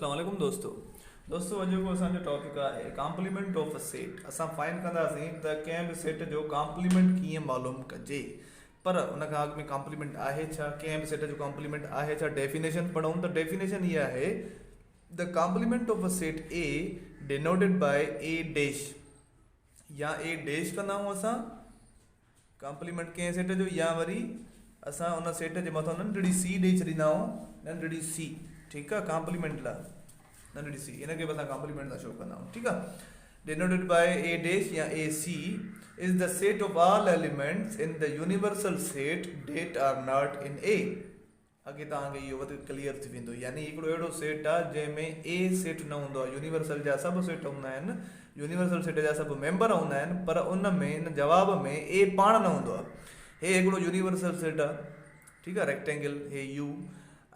اسلام عليڪم دوستو دوستو اڄوڪو اسان جو ٽاپڪ آهي ڪامپليمينٽ آف ا سيٽ اسان فائنڊ ڪنداسين ته ڪنهن به سيٽ جو ڪامپليمينٽ ڪيئن معلوم ڪجي پر ان کان اڳ ۾ ڪامپليمينٽ آهي ڇا ڪنهن به سيٽ جو ڪامپليمينٽ آهي ڇا ڊيفينيشن پڙهون ته ڊيفينيشن اها آهي the complement of a set A denoted by A dash يا اي ڊيش ڪندا آهيون اسان ڪامپليمينٽ ڪنهن سيٽ جو يا وري اسان ان سيٽ جي مٿان ننڍڙي سي ڏئي ڇڏيندا آهيون ننڍڙي سي ٺيڪ آهي ڪامپليمينٽ لاء ننڍڙي سي ان کي به اسان ڪامپليمينٽ سان شو ڪندا آهيون ٺيڪ آهي denoted by A dash يا A C is the set of all elements in the universal set that are not in A. اڳي توهان کي اهو وڌيڪ ڪليئر ٿي ويندو يعني هڪڙو اهڙو سيٽ آهي جنهن ۾ اي سيٽ نه هوندو آهي يونيورسل جا سڀ سيٽ هوندا آهن يونيورسل سيٽ جا سڀ ميمبر هوندا آهن پر ان ۾ ان جواب ۾ اي پاڻ نه هوندو آهي هي هڪڙو يونيورسل سيٽ آهي ٺيڪ آهي ريڪٽينگل هي يو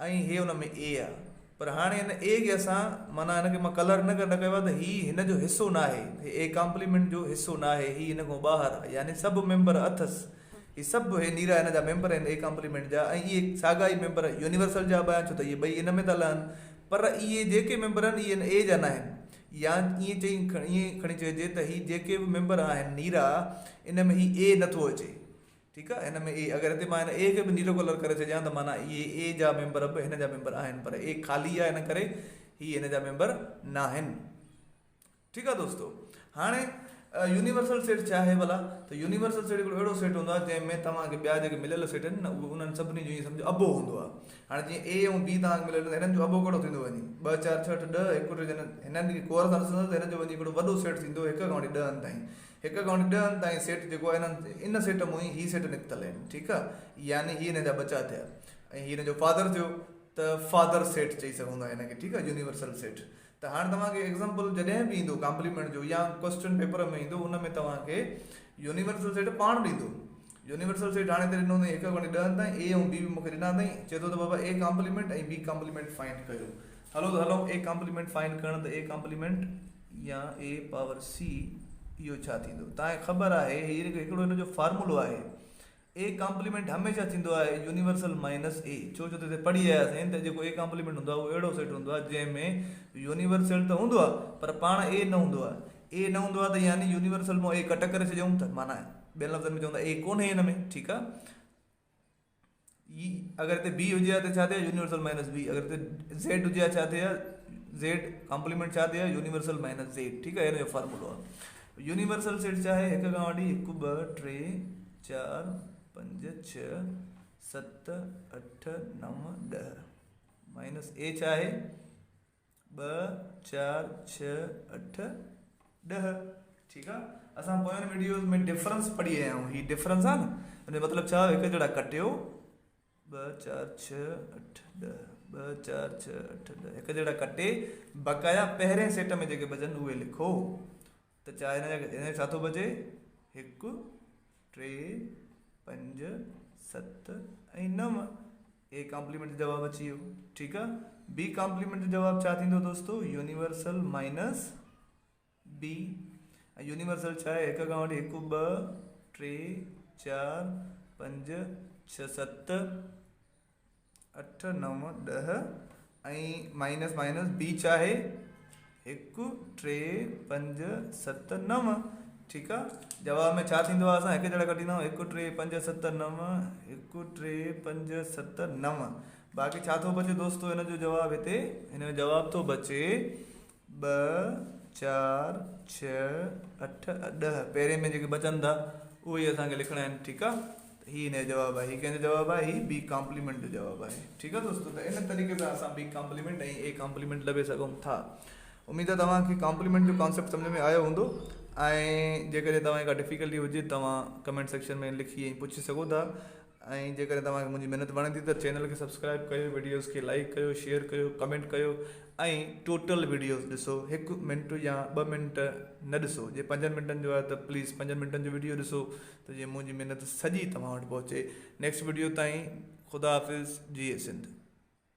۽ هي ان ۾ اي آهي پر هاڻي هن اي کي اسان معنيٰ هن کي مان ڪلر ان ڪري نه ڪيو آهي ته هي هن جو حصو نه آهي هي اي ڪامپليمينٽ جو حصو نه آهي هي هن کان ٻاهر آهي يعني سڀ ميمبر اٿس هي سڀ هي نيرا هن جا ميمبر آهن اي ڪامپليمينٽ جا ۽ اهي ساڳا ئي ميمبر يونيورسل جا به آهن ڇو ته اهي ٻئي ان ۾ ٿا لهن پر اهي جيڪي ميمبر آهن اهي هن اي جا ناهن يا ائين چئي ائين کڻي چئجي ته هي جيڪي به ميمبر آهن نيرا ان ۾ هي اي نٿو اچي ٺيڪ آهي هن ۾ اي اگر هتي مان هن اي کي به نيرو ڪلر ڪري ڇڏيان ته معنيٰ اهي اي جا ميمبر به هن جا ميمبر آهن پر اي خالي آهي ان ڪري هي هن جا ميمبر ناهن. ٺيڪ آ دوستو هاڻي يونيورسل سيٽ ڇا آهي ڀلا ته يونيورسل سيٽ هڪڙو اهڙو سيٽ هوندو آهي جنهن ۾ توهان کي ٻيا جيڪي مليل سيٽ آهن نه اهي انهن سڀني جو ائين سمجهو ابو هوندو آهي هاڻي جيئن اي ۽ بي توهان کي مليل هنن جو ابو ڪهڙو ٿيندو وڃي ٻه چار ڇهه اٺ ڏهه هڪ ٽي جن هنن کي ڪور سان ڏسندو ته هن جو وڃي هڪڙو وڏو سيٽ ٿيندو هڪ کان وٺي ڏهن تائين هڪ کان وٺي ڏهن تائين سيٽ جيڪو آهي هنن ان سيٽ مون ئي هي سيٽ نڪتل آهن ٺيڪ آهي يعني هي هن جا ٻچا ٿيا ۽ هي هن جو فادر ٿيو ته فادر سيٽ چئي سگهون ٿا هن کي ٺيڪ آهي يونيورسل سيٽ ته هاڻ توهان کي ايگزامپل جڏهن به ايندو ڪامپليمينٽ جو يا ڪوسچن پيپر ۾ ايندو ان ۾ توهان کي يونيورسل سيٽ پاڻ ڏيندو يونيورسل سيٽ هاڻي هتي ڏنو اٿئي هڪ کان وٺي ڏهن تائين اي ۽ بي به مونکي ڏنا اٿئي چئي ٿو ته بابا اي ڪامپليمينٽ ۽ بي ڪامپليمينٽ فائنڊ ڪيو هلو ته هلو اي ڪامپليمينٽ فائنڊ ڪرڻ ته اي ڪامپليمينٽ يا اي پاور سي اهو ڇا ٿيندو توهان کي خبر آهي هي هڪڙو هن جو فارمولو آهي اي ڪامپليمينٽ هميشه ٿيندو آهي يونيورسل مائنس اي ڇو جو ته هتي پڙهي آياسين ته جيڪو اي ڪامپليمينٽ هوندو آهي اهو اهڙو سيٽ هوندو آهي جنهن ۾ يونيورسل ته هوندو آهي پر پاڻ اي نه هوندو آهي اي نه هوندو آهي ته يعني يونيورسل مان اي ڪٽ ڪري ڇڏيون ته معنيٰ ٻين لفظن ۾ چون ٿا اي ڪونهي هن ۾ ٺيڪ آهي اگر هتي بي هجي ها ته ڇا ٿئي ها يونيورسل مائنس بي اگر هتي زيڊ هجي ها ڇا ٿئي ها زيڊ ڪامپليمينٽ ڇا ٿئي ها يونيورسل مائنس زيڊ ٺيڪ آهي هن جو فارمولو آهي يونيورسل سيٽ ڇا آهي هڪ کان وٺي هڪ ٻه ٽي چار پنج ڇهه ست اٺ نو ڏهه مائنس اي ڇا آهي ٻه چار ڇهه اٺ ڏهه ٺيڪ آ اسان پوين ويڊيوز ۾ ڊفرنس پڙهي آيا آهيون هي ڊفرنس آ نه ان جو مطلب ڇا هڪ جهڙا ڪٽيو ٻه چار ڇهه اٺ ڏهه ٻه چار ڇهه اٺ ڏهه هڪ جهڙا ڪٽي بقايا پهرين سيٽ ۾ جيڪي بچن اهي لکو ته چا هن جا هن جو ڇا ٿو بچي هڪ ٽي پنج ست ۽ نو اي ڪامپليمينٽ جو جواب اچي ويو ٺيڪ آ بي ڪامپليمينٽ جو جواب ڇا ٿيندو دوستو يونيورسل مائنس بي ۽ يونيورسل ڇا آهي هڪ کان وٺي هڪ ٻه ٽي چار پنج ڇهه ست اٺ نو ڏهه ۽ مائنس مائنس بي ڇا آهي هڪ ٽي پنج ست نو ٺيڪ آ جواب ۾ ڇا ٿيندو آ اسان هڪ جهڙا ڪڍيندا آهيون هڪ ٽي پنج ست نو هڪ ٽي پنج ست نو باقي ڇا ٿو بچي دوستو هن جو جواب هتي هن جو جواب ٿو بچي ٻه چار ڇهه اٺ ڏهه پهرين ۾ جيڪي بچن ٿا اهي ئي اسان کي لکڻا آهن ٺيڪ آ ته هي ان جو جواب آهي هي ڪنهن جو جواب آهي هي بي ڪامپليمينٽ جو جواب آهي ٺيڪ آ دوستو ته ان طريقي سان اسان بي ڪامپليمينٽ ۽ اي ڪامپليمينٽ لڀي سگهون ٿا اميد آ توهان کي ڪامپليمينٽ جو ڪانسيپٽ سمجھ ۾ آيو هوندو ۽ جيڪڏهن توهان کي ڪا ڊفيڪلٽي هجي توهان ڪمينٽ سيڪشن ۾ لکي ۽ پڇي سگهو ٿا ۽ جيڪڏهن توهان کي منهنجي محنت وڻي ٿي ته چينل کي سبسڪرائب ڪيو وڊيوز کي لائيڪ ڪيو شيئر ڪيو ڪمينٽ ڪيو ۽ ٽوٽل وڊيوز ڏسو هڪ منٽ يا ٻه منٽ نه ڏسو جي پنجن منٽن جو آهي ته پليز پنجن منٽن جو وڊيو ڏسو ته جيئن منهنجي محنت سڄي توهان وٽ پهچي نيڪسٽ وڊيو تائين خدا حافظ جيئي سنڌ.